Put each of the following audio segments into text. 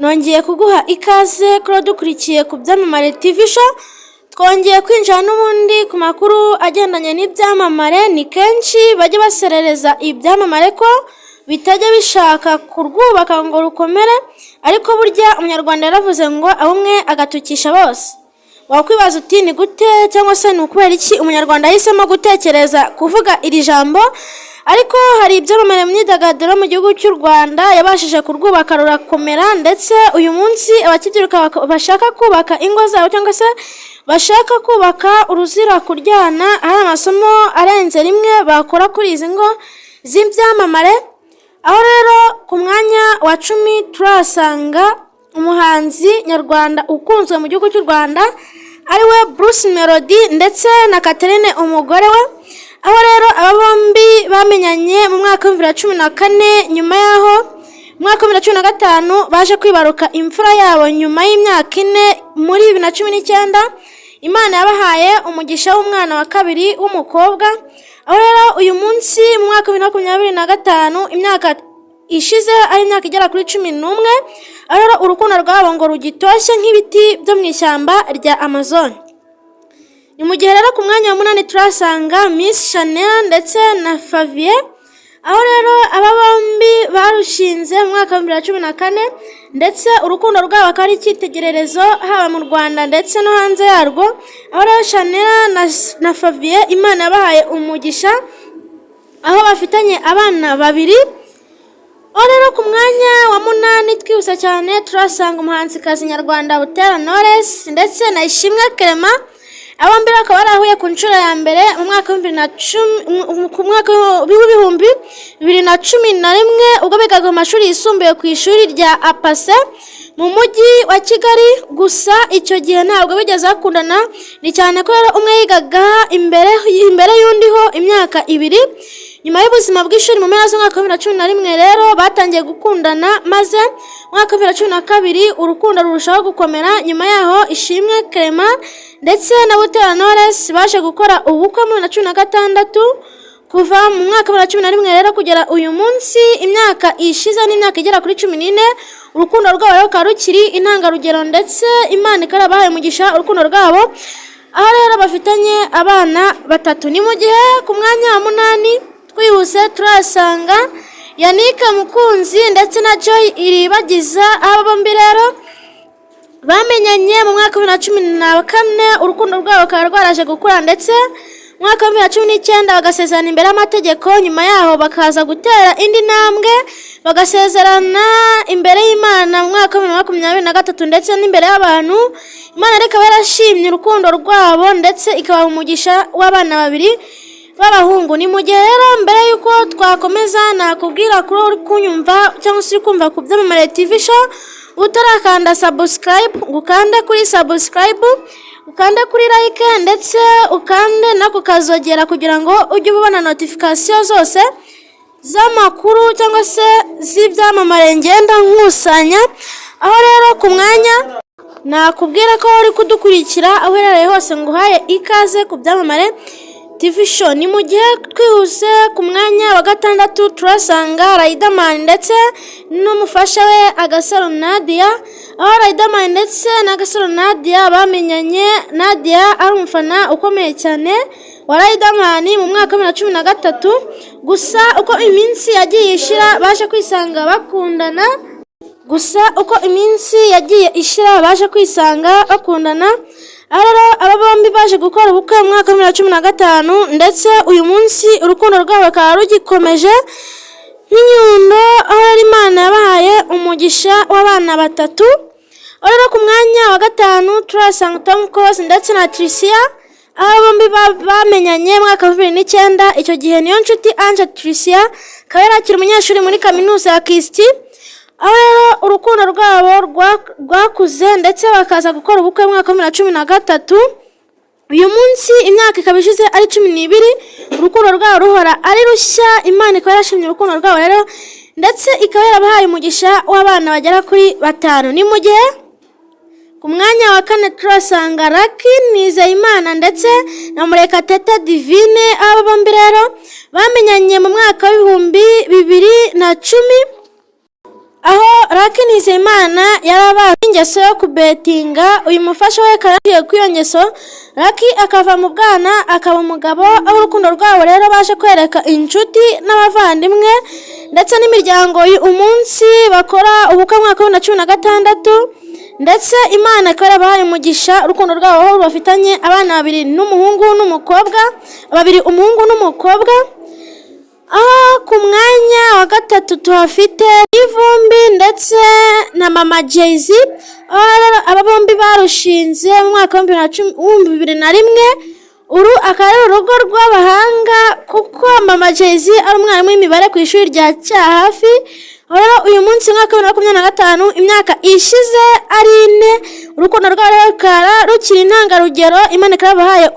Nongeye kuguha ikaze kuri dukurikiye ku Byamamare TV Show. Twongeye kwinjira n'ubundi ku makuru agendanye n'ibyamamare. Ni kenshi bajya baserereza ibyamamare ko bitajya bishaka kurwubaka ngo rukomere, ariko burya Umunyarwanda yaravuze ngo aho umwe agatukisha bose. Wakwibaza uti: "Ni gute cyangwa se ni ukubera iki Umunyarwanda yahisemo gutekereza kuvuga iri jambo?" Ariko hari ibyamamare mu myidagaduro mu gihugu cy'u Rwanda yabashije kurwubaka rurakomera, ndetse uyu munsi abakibyiruka bashaka kubaka ingo zabo cyangwa se bashaka kubaka uruzira kuryana, hari amasomo arenze rimwe bakora kuri izi ngo z'ibyamamare. Aho rero ku mwanya wa 10 turahasanga umuhanzi nyarwanda ukunzwe mu gihugu cy'u Rwanda, ariwe Bruce Melody ndetse na Catherine umugore we. Aho rero aba bombi bamenyanye mu mwaka wa 2014. Nyuma y'aho mu mwaka wa 2015 baje kwibaruka imfura yabo. Nyuma y'imyaka 4, muri 2019, Imana yabahaye umugisha w'umwana wa kabiri w'umukobwa. Aho rero uyu munsi mu mwaka wa 2025, imyaka ishize ari imyaka igera kuri 11, aho rero urukundo rwabo ngo rugitoshye nk'ibiti byo mu ishyamba rya Amazon. Ni mu gihe rero ku mwanya wa 8 turasanga Miss Shanel ndetse na Flavien. Aho rero aba bombi barushinze mu mwaka wa 2014, ndetse urukundo rwabo akaba ari icyitegererezo haba mu Rwanda ndetse no hanze yarwo. Aho rero Shanel na Flavien Imana yabahaye umugisha, aho bafitanye abana babiri. Aho rero ku mwanya wa 8, twihuse cyane, turasanga umuhanzikazi nyarwanda Butera Knowless ndetse na Ishimwe Clement. Aba bombi bakaba barahuye ku nshuro ya mbere mu mwaka wa 2010, ku mwaka wa 2011, ubwo bigaga mu mashuri yisumbuye ku ishuri rya APACE mu mujyi wa Kigali. Gusa icyo gihe ntabwo bigeze bakundana, ni cyane ko rero umwe yigaga imbere y'undi ho imyaka 2. Nyuma y'ubuzima bw'ishuri, mu mpera z'umwaka wa 2011 rero batangiye gukundana, maze mu mwaka wa 2012 urukundo rurushaho gukomera. Nyuma yaho Ishimwe Clement ndetse na Butera Knowless baje gukora ubukwe muri 2016. Kuva mu mwaka wa 2011 rero kugera uyu munsi, imyaka ishize n'imyaka igera kuri 14, urukundo rwabo rero rukaba rukiri intangarugero, ndetse Imana ikaba yarabahaye umugisha urukundo rwabo, aho rero bafitanye abana batatu. Ni mu gihe ku mwanya wa 8, twihuse, turasanga Yannick Mukunzi ndetse na Joy Iribagiza. Aba bombi rero bamenyanye mu mwaka wa 2014, urukundo rwabo rukaba rwaraje gukura, ndetse mu mwaka wa 2019 bagasezerana imbere y'amategeko. Nyuma yaho bakaza gutera indi ntambwe, bagasezerana imbere y'Imana mu mwaka wa 2023 ndetse n'imbere y'abantu. Imana rero ikaba yarashimye urukundo rwabo, ndetse ikabaha umugisha w'abana babiri b'abahungu. Ni mu gihe rero mbere y'uko twakomeza, nakubwira kuri uri kunyumva cyangwa se uri kumva ku Byamamare TV Show utarakanda subscribe, ngo ukande kuri subscribe, ukande kuri like, ndetse ukande no ku kazogera kugira ngo ujye ubona notification zose z'amakuru cyangwa se z'ibyamamare ngenda nkusanya. Aho rero ku mwanya nakubwira ko uri kudukurikira aho uherereye hose, ngo uhaye ikaze ku Byamamare TV Show. Ni mu gihe twihuse, ku mwanya wa 6 turasanga Riderman ndetse n'umufasha we Agasaro Nadia. Aho Riderman ndetse na Agasaro Nadia bamenyanye, Nadia ari umufana ukomeye cyane wa Riderman, mu mwaka wa 2013. Gusa uko iminsi yagiye ishira baje kwisanga bakundana. Gusa uko iminsi yagiye ishira baje kwisanga bakundana. Aho rero aba bombi baje gukora ubukwe mu mwaka wa 2015, ndetse uyu munsi urukundo rwabo rukaba rugikomeje nk'inyundo, aho rero Imana yabahaye umugisha w'abana batatu. Aho rero ku mwanya wa 5 turasanga Tom Close ndetse na Tricia. Aho bombi bamenyanye mu mwaka wa 2009. Icyo gihe Niyo Nshuti Ange Tricia akaba yari akiri umunyeshuri muri kaminuza ya KIST. Aho rero urukundo rwabo rwakuze, ndetse bakaza gukora ubukwe mu mwaka wa 2013. Uyu munsi imyaka ikaba ishize ari 12, urukundo rwabo ruhora ari rushya. Imana ikaba yarashimye urukundo rwabo rero, ndetse ikaba yarabahaye umugisha w'abana bagera kuri batanu. Ni mu gihe ku mwanya wa 4 turasanga Lucky Nizeyimana ndetse na Murekatete Divine. Aba bombi rero bamenyanye mu mwaka wa 2010. Aho Lucky Nizeyimana yari abazi ingeso yo kubetinga, uyu mufasha we akaba yagiye kuri iyo ngeso, Lucky akava mu bwana akaba umugabo. Aho urukundo rwabo rero baje kwereka inshuti n'abavandimwe ndetse n'imiryango umunsi bakora ubukwe mu mwaka wa 2016, ndetse Imana ikaba yarabahaye umugisha urukundo rwabo, aho bafitanye abana babiri n'umuhungu n'umukobwa babiri, umuhungu n'umukobwa. Aho ku mwanya wa gatatu tuhafite Ivumbi ndetse na Mama Jay-Z, aho rero aba bombi barushinze mu mwaka wa 2001. Uru akaba ari urugo rw'abahanga kuko Mama Jay-Z ari umwarimu w'imibare ku ishuri rya Cyahafi. Aho rero uyu munsi mu mwaka wa 2025, imyaka ishize ari 4, urukundo rwabo rero rukaba rukiri intangarugero. Imana ikaba yabahaye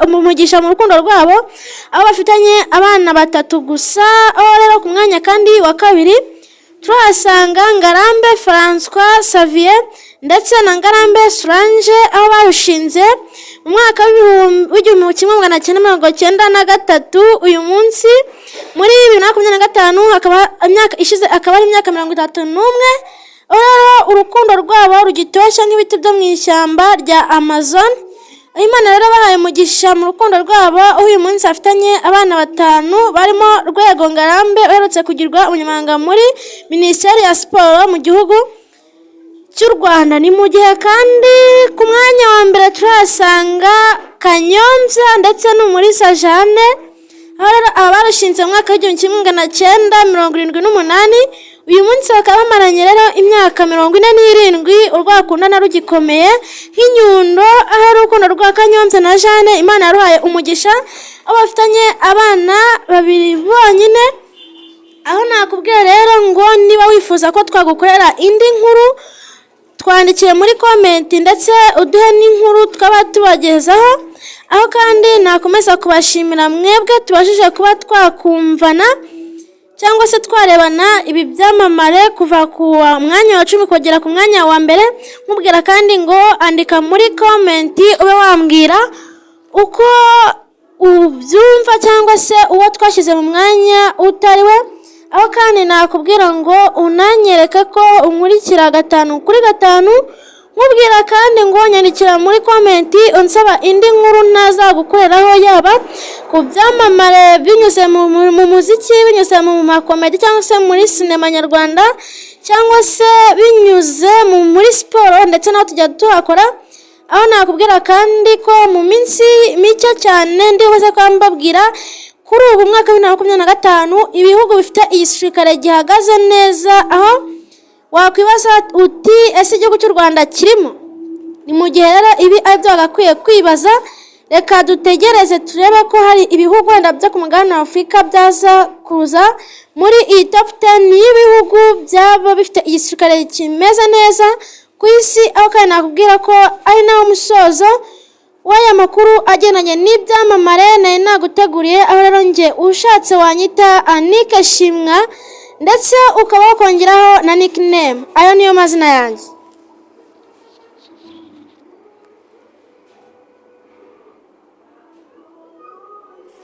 umugisha mu rukundo rwabo, aho bafitanye abana batatu gusa. Aho rero ku mwanya kandi wa kabiri turahasanga Ngarambe Francois Xavier ndetse na Ngarambe Solange, aho barushinze mu mwaka w'1993. Uyu munsi muri 2025 hakaba imyaka ishize akaba ari imyaka 31. Aho rero urukundo rwabo rugitoshye nk'ibiti byo mu ishyamba rya Amazon. Imana rero bahaye umugisha mu rukundo rwabo, aho uyu munsi bafitanye abana batanu barimo Rwego Ngarambe uherutse kugirwa umunyamabanga muri Minisiteri ya Siporo mu gihugu cy'u Rwanda. Ni mu gihe kandi ku mwanya wa mbere turahasanga Kanyombya ndetse n'Umulisa Jeanne, aho rero aba barushinze mu mwaka w'1978. Uyu munsi bakaba bamaranye rero imyaka 47, urwo bakundana rugikomeye nk'inyundo. Aho urukundo rwa Kanyombya na Jeanne Imana yaruhaye umugisha, aho bafitanye abana babiri bonyine. Aho nakubwiye rero ngo niba wifuza ko twagukorera indi nkuru, twandikire muri comment ndetse uduhe n'inkuru twaba tubagezaho. Aho kandi nakomeza kubashimira mwebwe tubashije kuba twakumvana cyangwa se twarebana ibi byamamare kuva ku mwanya wa 10 kugera ku mwanya wa mbere. Nkubwira kandi ngo andika muri comment ube wambwira uko ubyumva cyangwa se uwo twashyize mu mwanya utari we. Aho kandi nakubwira ngo unanyereke ko unkurikira gatanu kuri gatanu. Nkubwira kandi ngo nyandikira muri comment unsaba indi nkuru ntazagukoreraho, yaba ku byamamare binyuze mu muziki, binyuze mu makomedi cyangwa se muri sinema nyarwanda, cyangwa se binyuze muri siporo, ndetse naho tujya tuhakora. Aho nakubwira kandi ko mu minsi mike cyane ndibuze kuba mbabwira kuri ubu mwaka wa 2025 ibihugu bifite igisirikare gihagaze neza, aho wakwibaza uti: "Ese igihugu cy'u Rwanda kirimo?" Ni mu gihe rero ibi ari byo bagakwiye kwibaza. Reka dutegereze turebe ko hari ibihugu wenda byo ku mugabane wa Afurika byaza kuza muri iyi top 10 y'ibihugu byaba bifite igisirikare kimeze neza ku isi. Aho kandi nakubwira ko ari nawo musozo w'aya makuru agendanye n'ibyamamare nari naguteguriye. Aho rero njye ushatse wanyita Anike Shimwa, ndetse ukaba wakongeraho na nickname, ayo niyo mazina yanjye.